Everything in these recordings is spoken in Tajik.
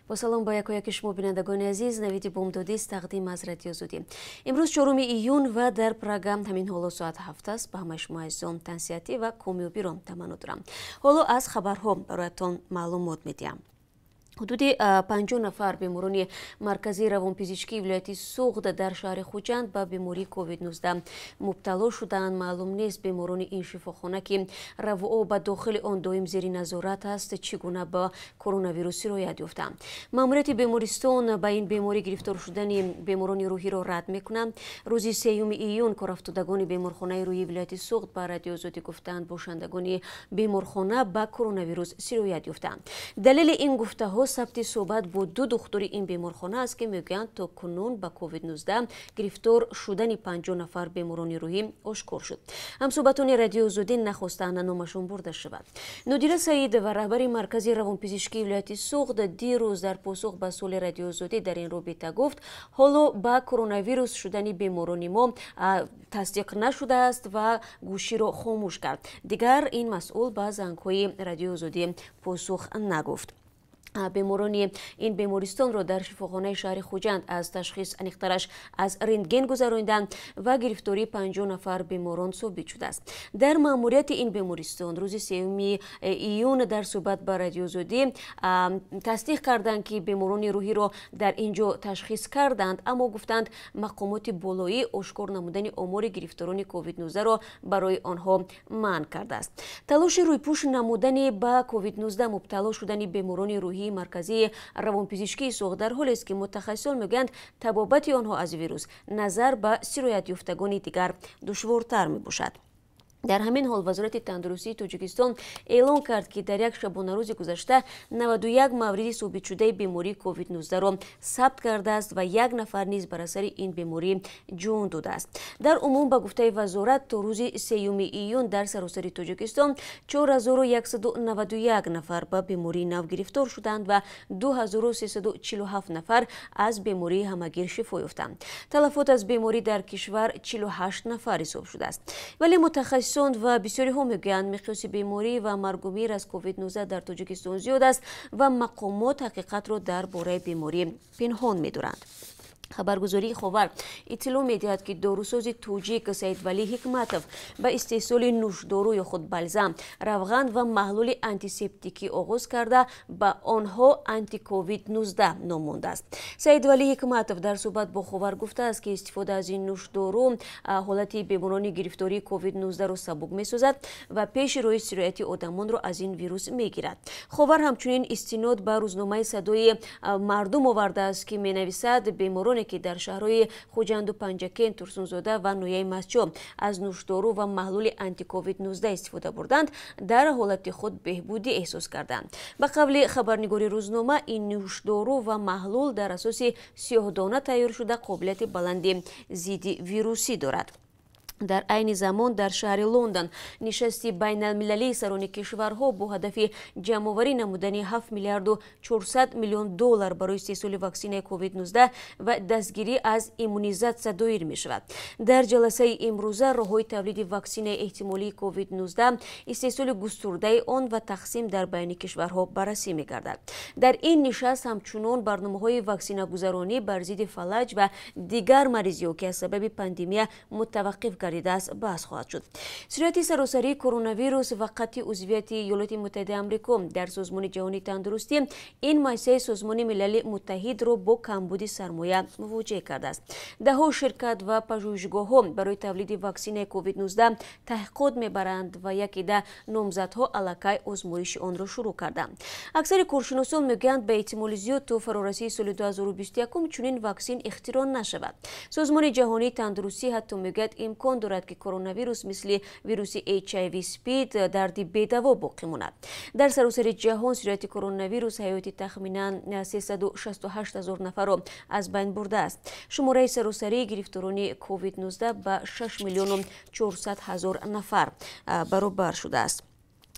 Бо салом ба якояки шумо, бинандагони азиз. Навиди бомдодист, тақдим аз Радио Озодӣ. Имрӯз 4 июн ва дар Прага ҳамин ҳоло соат 7 аст. Ба ҳамаи шумо азизон тансиҳатӣ ва комёбиро таманно дорам. Ҳоло аз хабарҳо бароятон маълумот медиҳам. Ҳудуди 50 нафар беморони маркази равонпизишкии вилояти Суғд дар шаҳри Хуҷанд ба бемории COVID-19 мубтало шудаанд. Маълум нест, беморони ин шифохона, ки равуо ба дохили он доим зери назорат аст, чӣ гуна ба коронавирус сироят ёфтанд. Маъмурияти бемористон ба ин беморӣ гирифтор шудани беморони рӯҳиро рад мекунанд. Рӯзи 3 июн корафтодагони беморхонаи рӯҳии вилояти Суғд ба Радио Озодӣ гуфтанд, бошандагони беморхона ба коронавирус сироят ёфтанд. Далели ин гуфтаҳо сабти суҳбат бо ду духтури ин беморхона аст, ки мегӯянд, то кунун ба COVID-19 гирифтор шудани 50 нафар беморони рӯҳӣ ошкор шуд. Ҳамсӯҳбатони Радиои Озодӣ нахостанд номашон бурда шавад. Нодира Саидова, раҳбари маркази равонпизишкии вилояти Суғд, дирӯз дар посух ба суоли Радиои Озодӣ дар ин робита гуфт, ҳоло ба коронавирус шудани беморони мо тасдиқ нашудааст ва гӯширо хомӯш кард. Дигар ин масъул ба зангҳои Радиои Озодӣ посух нагуфт. Беморони ин бемористонро дар шифохонаи шаҳри Хуҷанд аз ташхис, аниқтараш аз рентген гузарониданд ва гирифтории 50 нафар беморон собит шудааст. Дар маъмурияти ин бемористон рӯзи 3 июн дар суҳбат ба Радиои Озодӣ тасдиқ карданд, ки беморони рӯҳиро дар ин ҷо ташхис карданд, аммо гуфтанд, мақомоти болоӣ ошкор намудани омори гирифторони COVID-19-ро барои онҳо манъ кардааст. Талоши рӯйпӯш намудани ба COVID-19 мубтало шудани беморони рӯҳии марказии равонпизишкии Суғд дар ҳолест, ки мутахассисон мегӯянд, табобати онҳо аз вирус назар ба сироятёфтагони дигар душвортар мебошад. Дар ҳамин ҳол Вазорати тандурустии Тоҷикистон эълон кард, ки дар як шабонарӯзи гузашта 91 мавриди собитшудаи бемории COVID-19-ро сабт кардааст ва як нафар низ бар асари ин беморӣ ҷон додааст. Дар умум, ба гуфтаи вазорат, то рӯзи 3 июн дар саросари Тоҷикистон 4191 нафар ба бемории нав гирифтор шуданд ва 2347 нафар аз бемории ҳамагир шифо ёфтанд. Талафот аз беморӣ дар кишвар 48 нафар ҳисоб шудааст. Вале мутахассисон ва бисёриҳо мегӯянд, миқёси беморӣ ва маргумир аз COVID-19 дар Тоҷикистон зиёд аст ва мақомот ҳақиқатро дар бораи беморӣ пинҳон медоранд. Хабаргузории Ховар иттилоъ медиҳад, ки дорусози тоҷик Саидвалӣ Ҳикматов ба истеҳсоли нӯшдору ё худ балзам, равған ва маҳлули антисептикӣ оғоз карда, ба онҳо антиковид-19 ном мондааст. Саидвалӣ Ҳикматов дар суҳбат бо Ховар гуфтааст, ки истифода аз ин нӯшдору ҳолати беморони гирифтории COVID-19-ро сабук месозад ва пеши роҳи сирояти одамонро аз ин вирус мегирад. Ховар ҳамчунин истинод ба рӯзномаи Садои мардум овардааст, ки менависад, бемороне, ки дар шаҳрҳои Хуҷанду Панҷакент, Турсунзода ва ноҳияи Мастчоҳ аз нӯшдору ва маҳлули антиковид-19 истифода бурданд, дар ҳолати худ беҳбудӣ эҳсос карданд. Ба қавли хабарнигори рӯзнома, ин нӯшдору ва маҳлул дар асоси сиёҳдона тайёр шуда, қобилияти баланди зидди вирусӣ дорад. Дар айни замон дар шаҳри Лондон нишасти байналмилалии сарони кишварҳо бо ҳадафи ҷамъоварӣ намудани 7 миллиарду 400 миллион доллар барои истеҳсоли ваксинаи COVID-19 ва дастгирӣ аз иммунизатсия доир мешавад. Дар ҷаласаи имрӯза роҳҳои тавлиди ваксинаи эҳтимолии COVID-19, истеҳсоли густурдаи он ва тақсим дар байни кишварҳо баррасӣ мегардад. Дар ин нишаст ҳамчунон барномаҳои ваксинагузаронӣ бар зидди фалаҷ ва дигар маризиҳо, ки аз сабаби пандемия мутаваққиф гардидааст, баҳс хоҳад шуд. Сирояти саросарии коронавирус ва қатъи узвияти Иёлоти Муттаҳидаи Амрико дар Созмони Ҷаҳонии Тандурустӣ ин муассисаи Созмони Милали Муттаҳидро бо камбуди сармоя мувоҷеҳ кардааст. Даҳҳо ширкат ва пажӯҳишгоҳҳо барои тавлиди ваксинаи COVID-19 таҳқиқот мебаранд ва як ида номзадҳо аллакай озмоиши онро шурӯъ карданд. Аксари коршиносон мегӯянд, ба эҳтимоли зиёд то фарорасии соли 2021 чунин ваксин ихтироъ нашавад. Созмони Ҷаҳонии Тандурустӣ ҳатто мегӯяд, имкон дорад, ки коронавирус мисли вируси HIV, СПИД дарди бедаво боқӣ монад. Дар саросари ҷаҳон сирояти коронавирус ҳаёти тахминан 368 ҳазор нафарро аз байн бурдааст. Шумораи саросарии гирифторони COVID-19 ба 6 миллиону 400 ҳазор нафар баробар шудааст.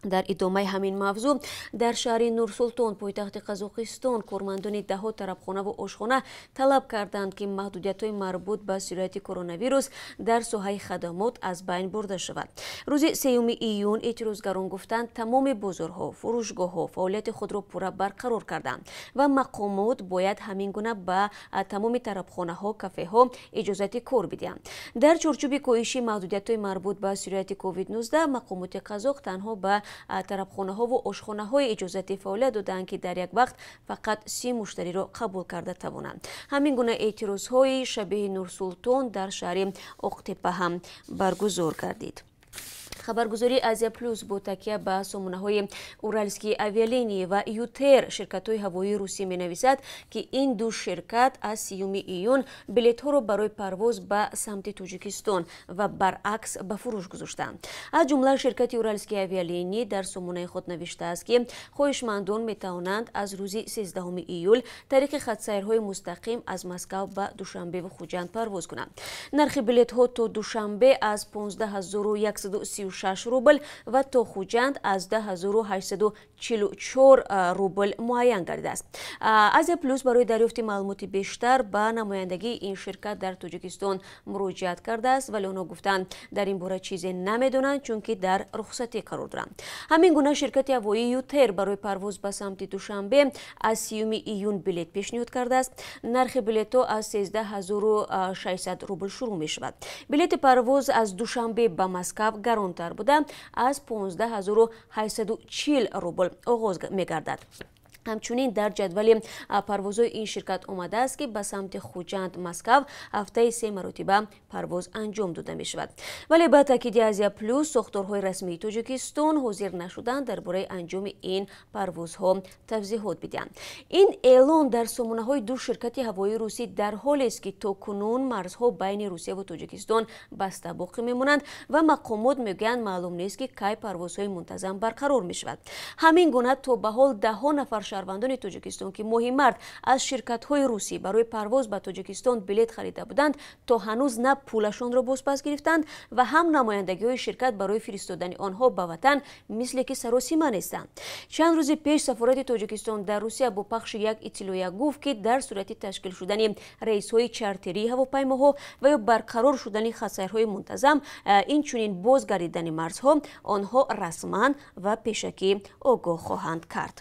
Дар идомаи ҳамин мавзӯъ дар шаҳри Нурсултон, пойтахти Қазоқистон, кормандони даҳҳо тарабхонаву ошхона талаб карданд, ки маҳдудиятҳои марбут ба сирояти коронавирус дар соҳаи хадамот аз байн бурда шавад. Рӯзи 3 июн эътирозгарон гуфтанд, тамоми бозорҳо, фурӯшгоҳҳо фаъолияти худро пурра барқарор карданд ва мақомот бояд ҳамин гуна ба тамоми тарабхонаҳо, кафеҳо иҷозати кор бидиҳанд. Дар чорчӯби коҳиши маҳдудиятҳои марбут ба сирояти COVID-19 мақомоти қазоқ танҳо ба тарабхонаҳову ошхонаҳои иҷозати фаъолият доданд, ки дар як вақт фақат 30 муштариро қабул карда тавонанд. Ҳамин гуна эътирозҳои шабеҳи Нурсултон дар шаҳри Оқтепа ҳам баргузор гардид. Хабаргузории Азия Плюс бо такя ба сомонаҳои Уральские авиалинии ва ЮТэйр, ширкатҳои ҳавоии русӣ, менависад, ки ин ду ширкат аз 30 июн билетҳоро барои парвоз ба самти Тоҷикистон ва баръакс ба фурӯш гузоштанд. Аз ҷумла ширкати Уральские авиалинии дар сомонаи худ навиштааст, ки хоҳишмандон метавонанд аз рӯзи 13 июл тариқи хатсайрҳои мустақим аз Москав ба Душанбе ва Хуҷанд парвоз кунанд. Нархи билетҳо то Душанбе аз 15 136 рубл ва то Хуҷанд аз 10 844 рубл муайян гардидааст. Азия Плюс барои дарёфти маълумоти бештар ба намояндагии ин ширкат дар Тоҷикистон муроҷиат кардааст, вале онҳо гуфтанд, дар ин бора чизе намедонанд, чунки дар рухсатӣ қарор доранд. Ҳамин гуна ширкати ҳавоии ЮТэйр барои парвоз ба самти Душанбе аз 30 июн билет пешниҳод кардааст. Нархи билетҳо аз 13 600 рубл шурӯъ мешавад. Билети парвоз аз Душанбе ба Москав гаронтар буда, аз 15 840 рубл оғоз мегардад. Ҳамчунин дар ҷадвали парвозҳои ин ширкат омадааст, ки ба самти Хуҷанд Москав ҳафтаи се маротиба парвоз анҷом дода мешавад. Вале ба таъкиди Азия Плюс, сохторҳои расмии Тоҷикистон ҳозир нашуданд дар бораи анҷоми ин парвозҳо тавзеҳот бидиҳанд. Ин эълон дар сомонаҳои ду ширкати ҳавоии русӣ дар ҳолест, ки то кунун марзҳо байни Русияву Тоҷикистон баста боқӣ мемонанд ва мақомот мегӯянд, маълум нест, ки кай парвозҳои мунтазам барқарор мешавад. Ҳамин гуна то ба ҳол даҳҳо нафар шаҳрвандони Тоҷикистон, ки моҳи март аз ширкатҳои русӣ барои парвоз ба Тоҷикистон билет харида буданд, то ҳанӯз на пулашонро бозпас гирифтанд ва ҳам намояндагиҳои ширкат барои фиристодани онҳо ба ватан мисле ки саросима нестанд. Чанд рӯзи пеш сафорати Тоҷикистон дар Русия бо пахши як иттилоия гуфт, ки дар сурати ташкил шудани рейсҳои чартерии ҳавопаймоҳо ва ё барқарор шудани хатсайрҳои мунтазам, инчунин бозгардидани марзҳо, онҳо расман ва пешакӣ огоҳ хоҳанд кард.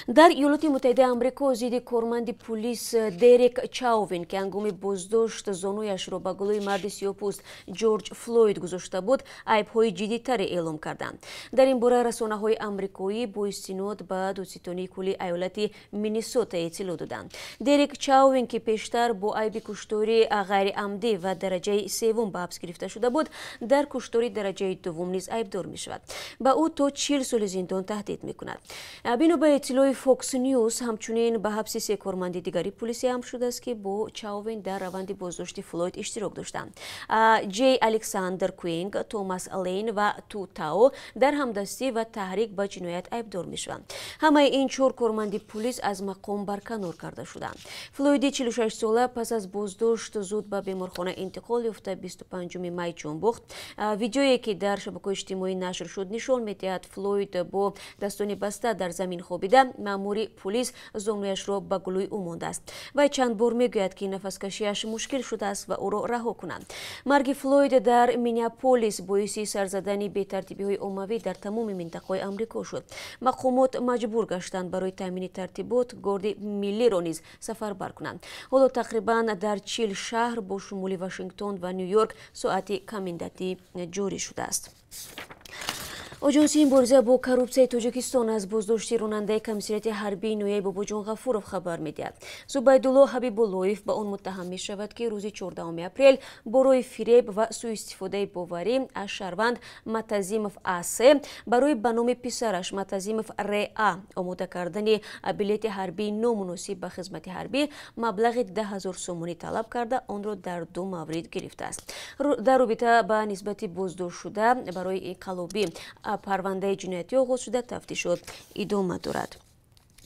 Дар Иёлоти Муттаҳидаи Амрико зидди корманди пулис Дерек Чаувин, ки ҳангоми боздошт зонуяшро ба гулӯи марди сиёҳпӯст Ҷорҷ Флойд гузошта буд, айбҳои ҷиддитаре эълом карданд. Дар ин бора расонаҳои амрикоӣ бо истинод ба додситонии кулли аёлати Миннесота иттилоъ доданд. Дерек Чаувин, ки пештар бо айби куштори ғайриамдӣ ва дараҷаи севум ба ҳабс гирифта шуда буд, дар куштори дараҷаи дуввум низ айбдор мешавад. Ба ӯ то 40 соли зиндон таҳдид мекунад. Бино ба иттилои Fox News, ҳамчунин ба ҳабси се корманди дигари пулиси амр шудааст, ки бо Чаувин дар раванди боздошти Флойд иштирок доштанд. Ҷей Александр Куинг, Томас Лейн ва Ту Тао дар ҳамдастӣ ва таҳрик ба ҷиноят айбдор мешаванд. Ҳамаи ин чор корманди пулис аз мақом барканор карда шуданд. Флойди 46-сола пас аз боздошт зуд ба беморхона интиқол ёфта, 25 май ҷон бохт. Видеое, ки дар шабакаҳои иҷтимоӣ нашр шуд, нишон медиҳад, Флойд бо дастони баста дар замин хобида, маъмури пулис зонуяшро ба гулӯи ӯ мондааст. Вай чанд бор мегӯяд, ки нафаскашиаш мушкил шудааст ва ӯро раҳо кунанд. Марги Флойд дар Миннеаполис боиси сарзадани бетартибиҳои оммавӣ дар тамоми минтақаҳои Амрико шуд. Мақомот маҷбур гаштанд барои таъмини тартибот горди миллиро низ сафарбар кунанд. Ҳоло тақрибан дар 40 шаҳр бо шумули Вашингтон ва Ню Йорк соати комендантӣ ҷорӣ шудааст. Оҷонсии мубориза бо коррупсияи Тоҷикистон аз боздошти ронандаи комиссариати ҳарбии ноҳияи Бобоҷон Ғафуров хабар медиҳад. Зубайдулло Ҳабибуллоев ба он муттаҳам мешавад, ки рӯзи 14 апрел бо роҳи фиреб ва сӯистифодаи боварӣ аз шаҳрванд Матазимов АС барои ба номи писараш Матазимов РА омода кардани билети ҳарбии номуносиб ба хизмати ҳарбӣ маблағи 10 000 сомонӣ талаб карда, онро дар ду маврид гирифтааст. Дар робита ба нисбати боздоштшуда барои қаллобӣ парвандаи ҷиноятӣ оғоз шуда, тафтишот идома дорад.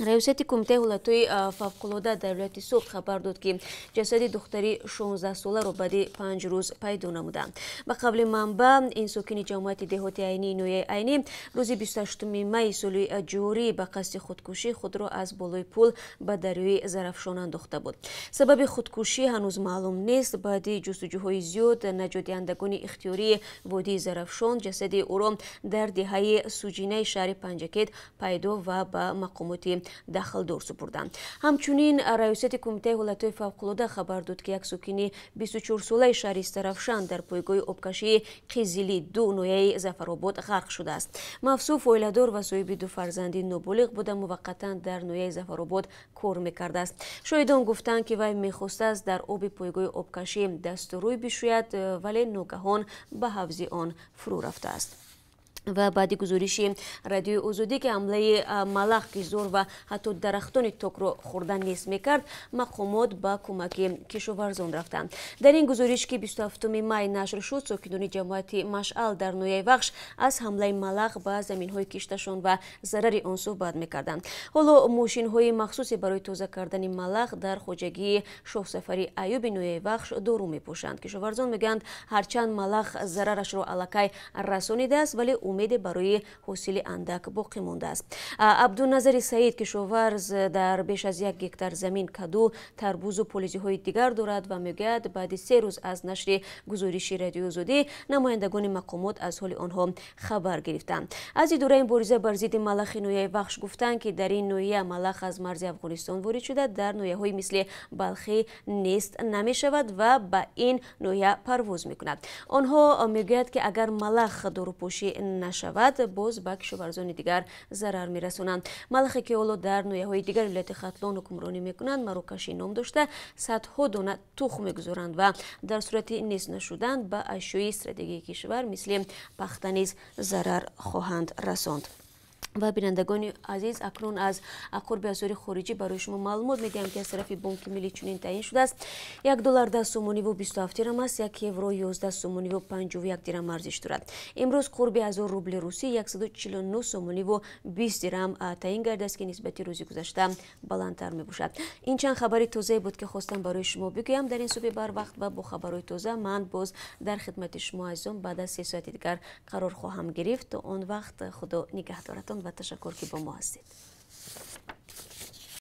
Раёсати Кумитаи ҳолатҳои фавқулода дар вилояти Суғд хабар дод, ки ҷасади духтари 16-соларо баъди 5 рӯз пайдо намуданд. Ба қавли манбаъ, ин сокини ҷамоати деҳоти Айнии ноҳияи Айнӣ рӯзи 28 майи соли ҷорӣ ба қасди худкушӣ худро аз болои пул ба дарёи Зарафшон андохта буд. Сабаби худкушӣ ҳанӯз маълум нест. Баъди ҷустуҷӯҳои зиёд наҷотдиҳандагони ихтиёрии водии Зарафшон ҷасади ӯро дар деҳаи Суҷинаи шаҳри Панҷакент пайдо ва ба мақомоти дахлдор супурданд. Ҳамчунин Раёсати Кумитаи ҳолатҳои фавқулода хабар дод, ки як сокини 24-солаи шаҳри Истаравшан дар пойгоҳи обкашии Қизили 2 ноҳияи Зафаробод ғарқ шудааст. Мавсуф оиладор ва соҳиби 2 фарзанди ноболиғ буда, муваққатан дар ноҳияи Зафаробод кор мекардааст. Шоҳидон гуфтанд, ки вай мехостааст дар оби пойгоҳи обкашӣ дасту рӯй бишӯяд, вале ногаҳон ба ҳавзи он фурӯ рафтааст. Ва баъди гузориши Радиои Озодӣ, ки ҳамлаи малах гизор ва ҳатто дарахтони токро хӯрда нест мекард, мақомот ба кӯмаки кишоварзон рафтанд. Дар ин гузориш, ки 27 май нашр шуд, сокинони ҷамоати Машъал дар ноҳияи Вахш аз ҳамлаи малах ба заминҳои кишташон ва зарари он суҳбат мекарданд. Ҳоло мошинҳои махсусе барои тоза кардани малах дар хоҷагии Шоҳсафари Аюби ноҳияи Вахш дору мепӯшанд. Кишоварзон мегӯянд, ҳарчанд малах зарарашро аллакай расонидааст, вале умеде барои ҳосили андак боқӣ мондааст. Абдуназари Саид, кишоварз, дар беш аз 1 гектар замин каду, тарбузу полизиҳои дигар дорад ва мегӯяд, баъди 3 рӯз аз нашри гузориши Радиои Озодӣ намояндагони мақомот аз ҳоли онҳо хабар гирифтанд. Аз идораи мубориза бар зидди малахи ноҳияи Вахш гуфтанд, ки дар ин ноҳия малах аз марзи Афғонистон ворид шуда, дар ноҳияҳои мисли Балхӣ нест намешавад ва ба ин ноҳия парвоз мекунад. Онҳо мегӯяд, ки агар малах дорупошӣ нашавад, боз ба кишоварзони дигар зарар мерасонанд. Малахе ки ҳоло дар ноҳияҳои дигар вилояти Хатлон ҳукмронӣ мекунанд, марокашӣ ном дошта, садҳо дона тухм мегузоранд ва дар сурати нест нашудан ба ашёи стратегии кишвар мисли пахта низ зарар хоҳанд расонд. Ва бинандагони азиз, акнун аз қурби асъори хориҷӣ барои шумо маълумот медиҳам, ки аз тарафи Бонки Миллӣ чунин таъин шудааст. 1 доллар 10 сомониву 27 дирам аст, 1 евро 11 сомониву 51 дирам арзиш дорад. Имрӯз қурби 1000 рубли русӣ 149 сомониву 20 дирам таъин гардааст, ки нисбати рӯзи гузашта баландтар мебошад. Ин чанд хабари тозае буд, ки хостам барои шумо бигӯям дар ин субҳи барвақт ва бо хабарҳои тоза ман боз дар хидмати шумо азизон баъд аз 3 соати дигар қарор хоҳам гирифт. То он вақт Худо нигаҳдоратон ва ташаккур, ки бо мо ҳастед.